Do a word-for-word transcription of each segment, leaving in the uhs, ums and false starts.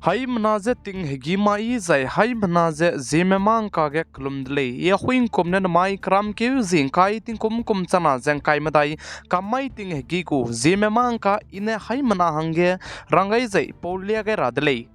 Haimena je ting hegî mai zai haimena ze Zeme mâ ngka ge kelum de lei. Yahui ngkum ne namai keramkeu zi ngkai tingkum kum changna ze ngkai medai, kammai ting hegî gu Zeme mâ ngka i ne haimena hangge rang gai zai pau lia gai ra de lei.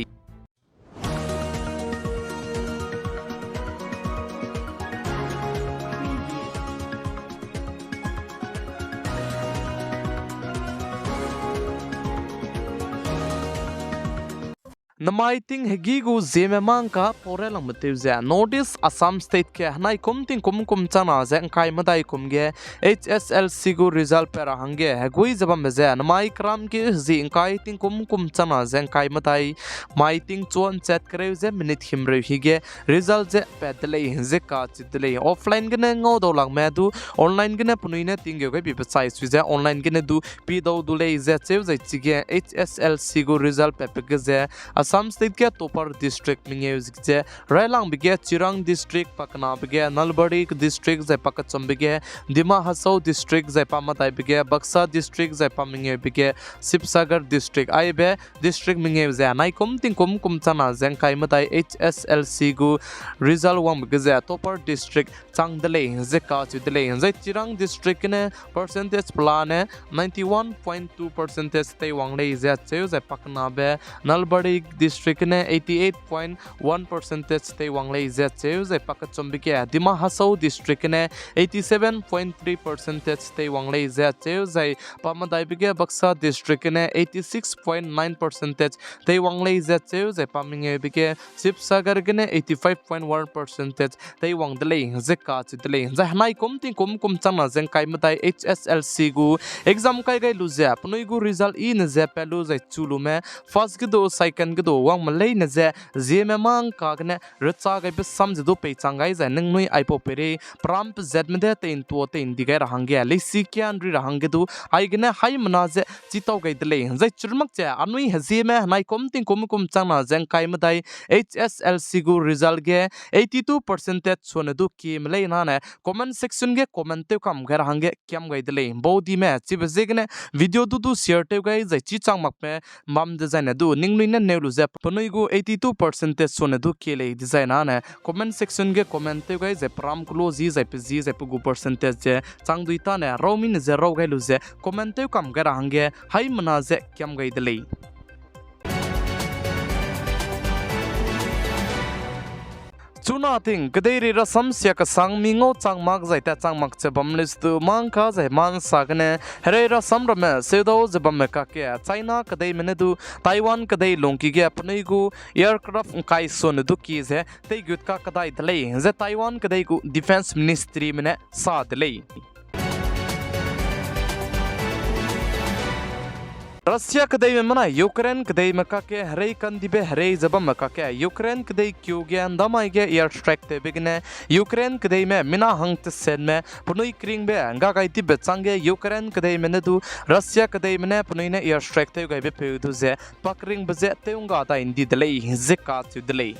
Namai ting hegî gu Zeme mâ ngka pau railangbe tew ze North East Assam State ge henai kum tingkum kum changna ze ngkai medai kum ge H S L C gu result pat ra hangge hegui ze bambe ze namai keramkeu zi ngkai tingkum kum changna ze ngkai medai, mai tingchuan chat kereu ze minute himreu hige result ze pat de lei ze kacheu de lei. Offline gene ngau dau lakme du online gene penui ne tinggeu gai bibe chai sui ze online gene du pie dau du lei ze cheu zai chige H S L C gu result patbe ge ze Assam State ge topper district mengeu zik ze railangbe ge Chirang District, pakenabe ge Nalbari District zai pakechumbe ge Dima Hasao District zai pamedaibe ge Baksa District zai pamengeube ge Sibsagar District. Aibe district mengeu ze naikum tingkum kum changna ze ngkai medai H S L C gu result wangbe ge ze topper district chang de lei ze kacheu de lei. Zai Chirang District gene percentage pelane ninety one point two percentage teiwang lei ze cheu zai pakenabe Nalbari District gene eighty eight point one percentage teiwang lei ze cheu zai pakechumbe ge Dima Hasao District gene eighty seven point three percentage teiwang lei ze cheu zai pamedaibe ge Baksa District gene eighty six point nine percentage teiwang lei ze cheu zai pamengeube ge Sibsagar gene eighty five point one percentage teiwang de lei ze kacheu de lei. Zai henaikum tingkum kum changna ze ngkai medai H S L C gu exam kai gai lu ze penui gu result i ne ze pat lu zai chu lume first ge du second ge du wangme leine ze Zeme mâ ngka gene recha gaibe sam ze du peichang gai zai ningnui aipau peirei peram pezatme de tei ntua tei ndi gai ra hangge leisi kian ri ra hangge du aigene haimena ze chitau gai de lei. Zai chirmak ze anui Hezieme henaikum tingkum kum changna ze ngkai medai H S L C gu result ge eighty two percentage suane du kieme lei nane comment section ge comment tew kam gai ra hangge kiam gai de lei. Baudime chibe ziegene video du du share tew gai zai chi chang makme bam dezaine du ningnui ne neu lu ze penui gu eighty two percentage suane du kie lei dezai nane comment section ge comment tew gai zai peram kelo zi zai pe zi zai pe gu percentage ze chang dui tane raumine ze rau gai lu ze comment tew kam gai ra hangge haimena ze kiam gai de lei. Chuna ting kedeirei rasam sia kesang mi ngau chang mak zai tat chang mak che bam lei stu mangka zai mansa gene herei rasam ramme seudau ze bamme kakge China kedeime ne du Taiwan kedei lungki ge penui gu aircraft ngkai suane du kie ze teigut ka kedai de lei ze Taiwan kedei gu Defence Ministryme ne sa de lei. Russia kedeime menai Ukraine kedeime kakge herei kandibe herei ze bamme kakge Ukraine kedei keu ge ndamai ge airstrike tewbe gene Ukraine kedeime mina hang tesenme penui keringbe ngga gai dibe changge Ukraine kedeime ne du Russia kedeime ne penui ne airstrike tew gaibe peu du ze pakringbe ze tew ngga dai ndi de lei ze kacheu de lei.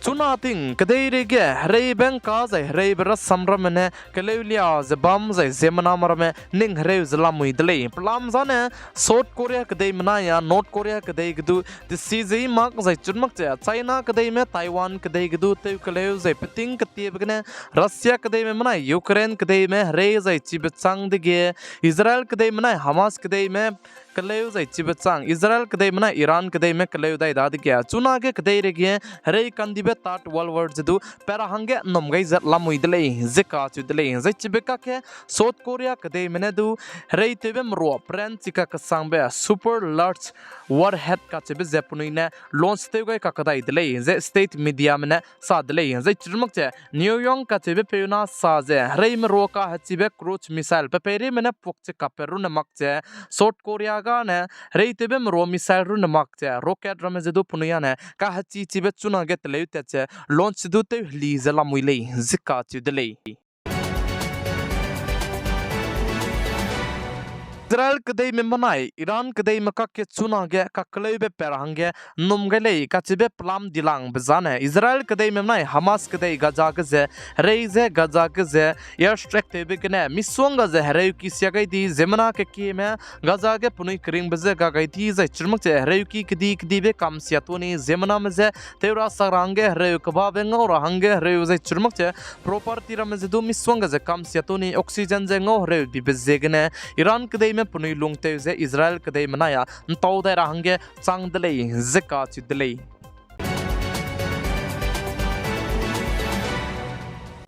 Chuna ting kedeirei ge hereibe ngka zai hereibe rasam ramme ne keleu lia ze bam zai ziemmename ramme ning hereu ze lamui de lei. Pelam zane South Korea kedeime nai a North Korea kedei ge du desi ze i mak zai chun mak ze China kedeime Taiwan kedei ge du tew keleu zai peting ketiebe gene Russia kedeime menai Ukraine kedeime herei zai chibe chang dege Israel kedeime nai Hamas kedeime keleu zai chibe chang Israel kedeime nai Iran kedeime keleu dai dadege chunage kedeirei ge herei kandibe Third World War ze du pe ra hangge nnum gai ze lamui de lei ze kacheu de lei. Zai chibe kakge South Korea kedeime ne du herei tewbe merua peran chika kesangbe super large warhead kacheube ze penui ne launch tew gai kakedai de lei ze state mediame ne sa de lei. Zai chirmak ze Pyongyang kacheube peu na sa ze herei merua kahechibe cruise missile pe peireime ne puak che kape runne mak ze South Korea gane herei tewbe merua missile runne mak ze rocket ramme ze du penui ane kahechi chibe chunage teleu tat ze launch du tew heli ze lamui lei ze kacheu de lei. Israel kedeime menai Iran kedeime kakge chunage kakleube pat ra hangge nnum gai lei kacheube pelam dilangbe zane Israel kedeime menai Hamas kedei Gaza ge ze herei ze Gaza ge ze airstrike tewbe gene misongga ze hereuki sia gai di ziemmena kekieme Gaza ge penui keringbe je ga gai di zai chirmak ze hereuki kedi kedibe kam sia tuni ziemmename je tew ra sak ra hangge hereu kebabe ngau ra hangge hereu zai chirmak ze property ramme ze du misongga ze kam sia tuni oxygen ze ngau hereu dibe ziegene Iran kedeime penui lungtew ze Israel kedeime nai a ntau dai ra hangge chang de lei ze kacheu de lei.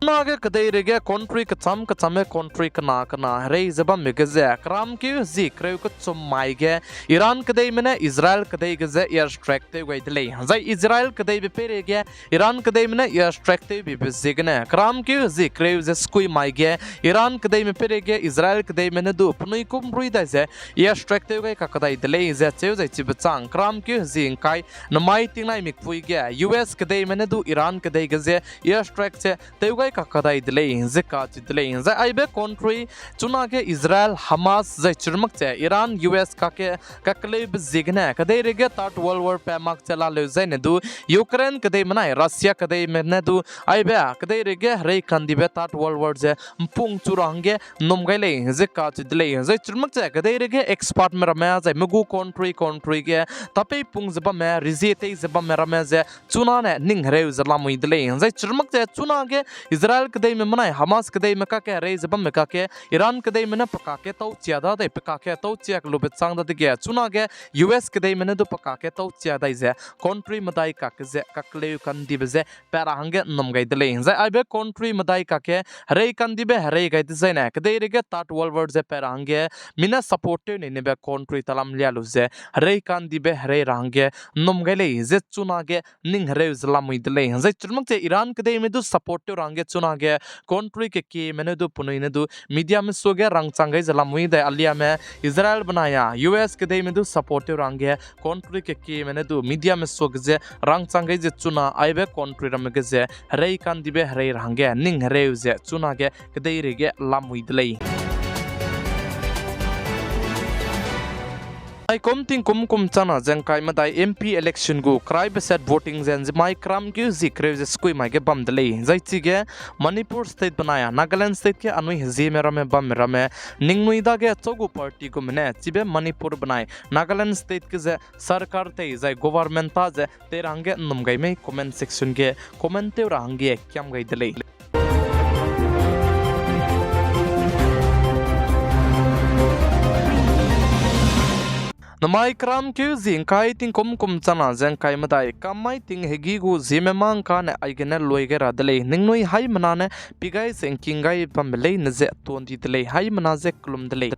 Chunage kedeirei ge country kecham kechamme country kena kena herei ze bambe ge ze keramkeu hezie kereu kechum mai ge Iran kedeime ne Israel kedei ge ze airstrike tew gai de lei. Zai Israel kedeibe peireige Iran kedeime ne airstrike tewbibe ziegene keramkeu hezie kereu ze sekui mai ge Iran kedeime peireige Israel kedeime ne du penui kum rui dai ze airstrike tew gai kakdai de lei ze cheu zai chibe chang keramkeu hezie ngkai nemai tingnai mikpui ge U S kedeime ne du Iran kedei ge ze airstrike ze tew gai kakdai de lei ze kacheu de lei. Zai aibe country chunage Israel, Hamas zai chirmak ze Iran, U S kakge kakleube ziegene kedeirei ge Third World War pa mak ze laleu zaine du Ukraine kedeime nai Russia kedeime ne du aibe kedeirei ge herei kandibe Third World War ze mpung chu ra hangge nnum gai lei ze kacheu de lei. Zai chirmak ze kedeirei ge expertme ramme zai megu country country ge tapeipung ze bamme rezie tei ze bamme ramme ze chunane ning hereu ze lamui de lei. Zai chirmak ze chunage Israel kedeime menai Hamas kedeime kakge herei ze bamme kakge Iran kedeime ne pe kakge tauchia dadei pe kakge tauchia kelube chang dadege chunage U S kedeime ne du pe kakge tauchia dai ze country medai kakge ze kakleu kandibe ze pat ra hangge nnum gai de lei. Zai aibe country medai kakge herei kandibe herei gai dezaine kedeirei ge Third World War ze pat ra hangge mi ne support tew nei nebe country talam lia lu ze herei kandibe herei ra hangge nnum gai lei ze chunage ning hereu ze lamui de lei. Zai chirmak ze Iran kedeime du support tew ra hangge chunage country kekieme ne du penui ne du mediame suage rangchang gai ze lamui dai aliame Israel benai a U S kedeime du support tew ra hangge country kekieme ne du mediame suage ze rangchang gai ze chuna aibe country ramme ge ze herei kandibe herei ra hangge ning hereu ze chunage kedeirei ge lamui de lei. Naikum tingkum kum changna ze ngkai medai M P election gu keraibe set voting ze nzimai keramkeu hezie kereu ze sekui mai ge bam de lei. Zai chige Manipur state benai a Nagaland state ge anui hezieme ramme bamme ramme ningnui dage chau gu party gume ne chibe Manipur benai Nagaland state ge ze sarkar tei zai government ta ze tei ra hangge nnum gai mei comment section ge comment tew ra hangge kiam gai de lei. Namai keramkeu hezie ngkai tingkum kum changna ze ngkai medai kam mai ting hegi gu ziemme mangkane aigene lui gai ra de lei. Ningnui haimena ne pi gai ze ngking gai bambe leine ze tuan di de lei, haimena ze kelum de lei.